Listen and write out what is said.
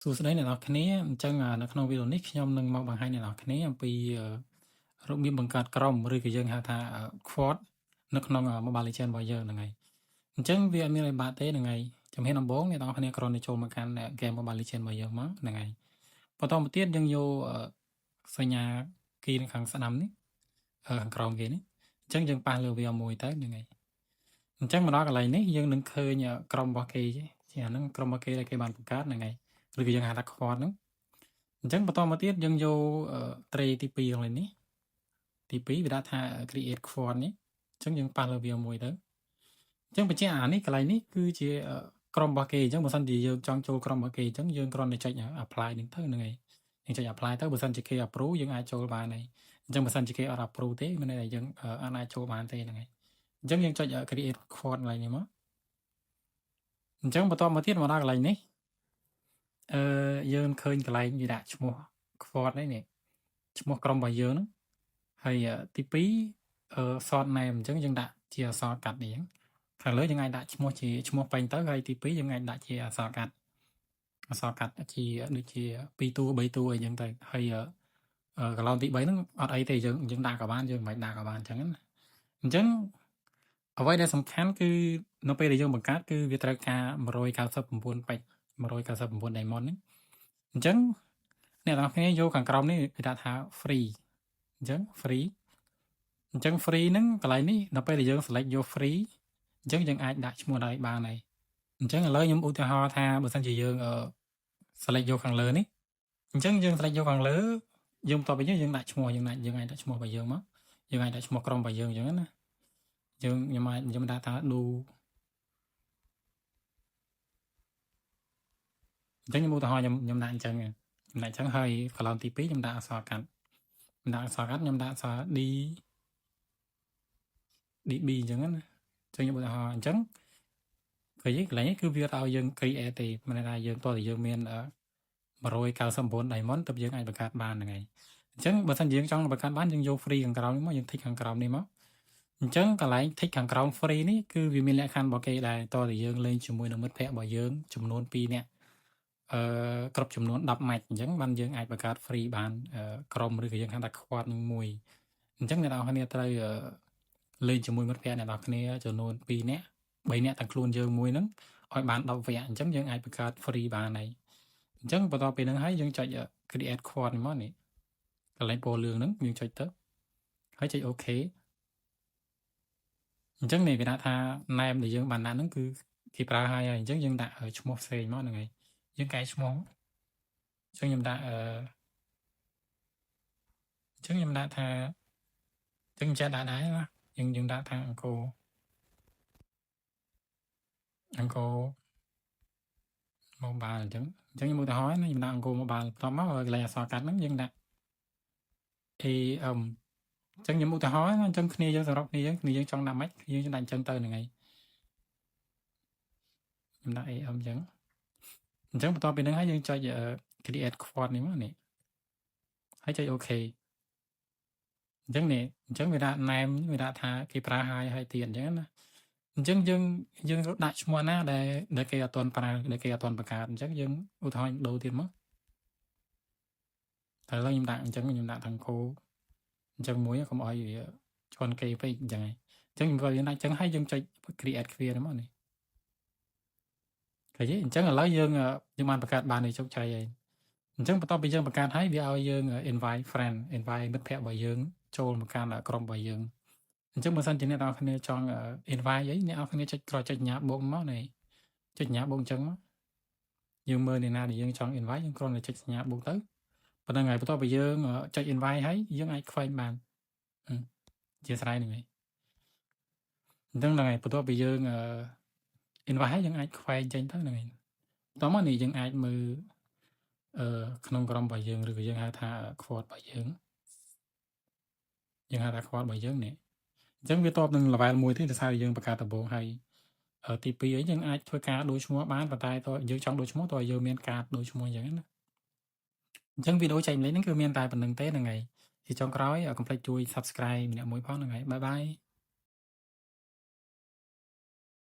សួស្តីអ្នកនរគ្នាអញ្ចឹងនៅក្នុងវីដេអូនេះខ្ញុំនឹងមកបង្ហាញអ្នកនរគ្នាអំពីរបៀបបង្កើតក្រុមឬក៏យើងហៅថា squad នៅក្នុង Mobile Legends របស់យើងហ្នឹងហើយអញ្ចឹងវាអត់មានអីបាក់ទេហ្នឹងហើយជំហានដំបូងអ្នកនរគ្នាគ្រាន់តែចូលមកកាន់ game Mobile Legends របស់យើងមកហ្នឹងហើយបន្តមកទៀតយើងយកសញ្ញាគីនៅខាងស្ដាំនេះខាងក្រោមគេនេះអញ្ចឹងយើងប៉ះលើវាមួយទៅហ្នឹងហើយអញ្ចឹងមកដល់កន្លែងនេះយើងនឹងឃើញក្រុមរបស់គេជាអាហ្នឹងក្រុមរបស់គេដែលគេបានបង្កើតហ្នឹងហើយឬក៏យើងហៅថា squad ហ្នឹងអញ្ចឹងបន្តមកទៀតយើងយក tray ទី2កន្លែងនេះទី2វាដាក់ថា create squad នេះអញ្ចឹងយើងប៉ះលើវាមួយទៅអញ្ចឹងបញ្ជាក់អានេះកន្លែងនេះគឺជាក្រុមរបស់គេអញ្ចឹងបើសិនជាយើងចង់ចូលក្រុមរបស់គេអញ្ចឹងយើងគ្រាន់តែចុច apply នេះទៅហ្នឹងហើយយើងចុច apply ទៅបើសិនជាគេ approve យើងអាចចូលបានហើយអញ្ចឹងបើសិនជាគេអត់ approve ទេមានន័យថាយើងអត់អាចចូលបានទេហ្នឹងហើយអញ្ចឹងយើងចុច create squad កន្លែងនេះមកអញ្ចឹងបន្តមកទៀតមកដល់កន្លែងនេះអឺយើងឃើញកន្លែងវាដាក់ឈ្មោះ squad នេះនេះឈ្មោះក្រុមរបស់យើងហ្នឹងហើយទី2អឺ short name អញ្ចឹងយើងដាក់ជាអក្សរកាត់នេះអញ្ចឹងខាងលើយើងអាចដាក់ឈ្មោះជាឈ្មោះពេញទៅហើយទី2យើងអាចដាក់ជាអក្សរកាត់អក្សរកាត់ជាដូចជា2តួ3តួអីចឹងទៅហើយកន្លងទី3ហ្នឹងអត់អីទេយើងយើងដាក់ក៏បានយើងមិនដាក់ក៏បានអញ្ចឹងណាអញ្ចឹងអ្វីដែលសំខាន់គឺនៅពេលដែលយើងបង្កើតគឺវាត្រូវការ199ពេជ្រ199 diamond ហ្នឹងអញ្ចឹងអ្នកទាំងអស់គ្នាយកខាងក្រោមនេះគេដាក់ថា free អញ្ចឹង free អញ្ចឹង free ហ្នឹងកន្លែងនេះដល់ពេលដែលយើង select យក free អញ្ចឹងយើងអាចដាក់ឈ្មោះដល់បានហើយអញ្ចឹងឥឡូវខ្ញុំឧទាហរណ៍ថាបើសិនជាយើង select យកខាងលើនេះអញ្ចឹងយើង select យកខាងលើយើងបន្ទាប់ពីយើងដាក់ឈ្មោះយើងអាចយើងអាចដាក់ឈ្មោះរបស់យើងមកយើងអាចដាក់ឈ្មោះក្រុមរបស់យើងអញ្ចឹងណាយើងខ្ញុំអាចខ្ញុំដាក់ថា do អញ្ចឹងខ្ញុំឧទាហរណ៍ខ្ញុំខ្ញុំដាក់អញ្ចឹងខ្ញុំដាក់អញ្ចឹងហើយកន្លងទី2ខ្ញុំដាក់អក្សរកាត់ខ្ញុំដាក់អក្សរកាត់ខ្ញុំដាក់អក្សរ D DB អញ្ចឹងណាអញ្ចឹងខ្ញុំឧទាហរណ៍អញ្ចឹងឃើញទេកន្លែងនេះគឺវាឲ្យយើង create ទេមានន័យថាយើងតោះតែយើងមាន199 diamond ទើបយើងអាចបង្កើតបានហ្នឹងហើយអញ្ចឹងបើសិនជាយើងចង់បង្កើតបានយើងយក free ខាងក្រោមនេះមកយើង tick ខាងក្រោមនេះមកអញ្ចឹងកន្លែង tick ខាងក្រោម free នេះគឺវាមានលក្ខខណ្ឌរបស់គេដែរតោះតែយើងលេងជាមួយនឹងមិត្តភ័ក្តិរបស់យើងចំនួន2នាក់អឺគ្រប់ចំនួន10ម៉ាច់អញ្ចឹងបានយើងអាចបង្កើត free បានក្រុមឬក៏យើងហៅថា squad នឹងមួយអញ្ចឹងអ្នកនរគ្នាត្រូវលេងជាមួយមិត្តភ័ក្តិអ្នកនរគ្នាចំនួន2នាក់3នាក់ទាំងខ្លួនយើងមួយហ្នឹងឲ្យបាន10វគ្គអញ្ចឹងយើងអាចបង្កើត free បានហើយអញ្ចឹងបន្ទាប់ពីហ្នឹងហើយយើងចុច create squad នេះមកនេះកន្លែងពណ៌លឿងហ្នឹងយើងចុចទៅហើយចុច OK អញ្ចឹងនេះគេដាក់ថា name ដែលយើងបានដាក់ហ្នឹងគឺគេប្រើហើយហើយអញ្ចឹងយើងដាក់ឈ្មោះផ្សេងមកហ្នឹងហើយយើងកែឈ្មោះអញ្ចឹងខ្ញុំដាក់អឺអញ្ចឹងខ្ញុំដាក់ថាអញ្ចឹងចេះដាក់ដែរណាយើងយើងដាក់ថាអង្គរអង្គរ mobile អញ្ចឹងអញ្ចឹងខ្ញុំឧទាហរណ៍ណាខ្ញុំដាក់អង្គរ mobile បន្ទាប់មកកន្លែងអក្សរកាត់ហ្នឹងយើងដាក់ AM អញ្ចឹងខ្ញុំឧទាហរណ៍ណាអញ្ចឹងគ្នាយើងសម្រាប់គ្នាយើងគ្នាយើងចង់ដាក់ម៉េចគ្នាយើងដាក់អញ្ចឹងទៅហ្នឹងហើយខ្ញុំដាក់ AM អញ្ចឹងអញ្ចឹងបន្ទាប់ពីហ្នឹងហើយយើងចុច create squad នេះមកនេះហើយចុច OK អញ្ចឹងនេះអញ្ចឹងវាដាក់ name វាដាក់ថាគេប្រើហើយហើយទៀតអញ្ចឹងណាអញ្ចឹងយើងយើងដាក់ឈ្មោះណាដែលដែលគេអត់ទាន់ប្រើដែលគេអត់ទាន់បង្កើតអញ្ចឹងយើងឧទាហរណ៍ដូរទៀតមកតែឥឡូវខ្ញុំដាក់អញ្ចឹងខ្ញុំដាក់ថងគោអញ្ចឹងមួយកុំឲ្យវាជន់គេពេកអញ្ចឹងហើយអញ្ចឹងខ្ញុំយើងដាក់អញ្ចឹងហើយយើងចុច create squad មកនេះឃើញទេអញ្ចឹងឥឡូវយើងយើងបានបង្កើតបាននេះជោគជ័យហើយអញ្ចឹងបន្ទាប់ពីយើងបង្កើតហើយវាឲ្យយើង invite friend invite មិត្តភ័ក្តិរបស់យើងចូលមកកាន់ក្រុមរបស់យើងអញ្ចឹងបើសិនជាអ្នកនរគ្នាចង់ invite អីអ្នកនរគ្នាចុចក្រចុចញ៉ាបូកមកនេះចុចញ៉ាបូកអញ្ចឹងមកយើងមើលអ្នកណាដែលយើងចង់ invite យើងគ្រាន់តែចុចសញ្ញាបូកទៅប៉ុណ្្នឹងហើយបន្ទាប់ពីយើងចុច invite ហើយយើងអាចខ្វែងបានជាស្រ័យហ្នឹងហើយអញ្ចឹងហ្នឹងហើយបន្ទាប់ពីយើង invite ហើយយើងអាចខ្វែងចេញទៅហ្នឹងហើយបន្ទាប់មកនេះយើងអាចមើលអឺក្នុងក្រុមរបស់យើងឬក៏យើងហៅថា squad របស់យើងយើងហៅថា squad របស់យើងនេះអញ្ចឹងវាតបនឹង level 1ទេដោយសារយើងបង្កើតដំបូងហើយទី2អីយើងអាចធ្វើការដូរឈ្មោះបានប៉ុន្តែតើយើងចង់ដូរឈ្មោះតើយើងមានកាតដូរឈ្មោះអញ្ចឹងណាអញ្ចឹងវីដេអូចែកម្លែកហ្នឹងគឺមានតែប៉ុណ្្នឹងទេហ្នឹងហើយជាចុងក្រោយកុំភ្លេចជួយ Subscribe ម្នាក់មួយផងហ្នឹងហើយ bye bye.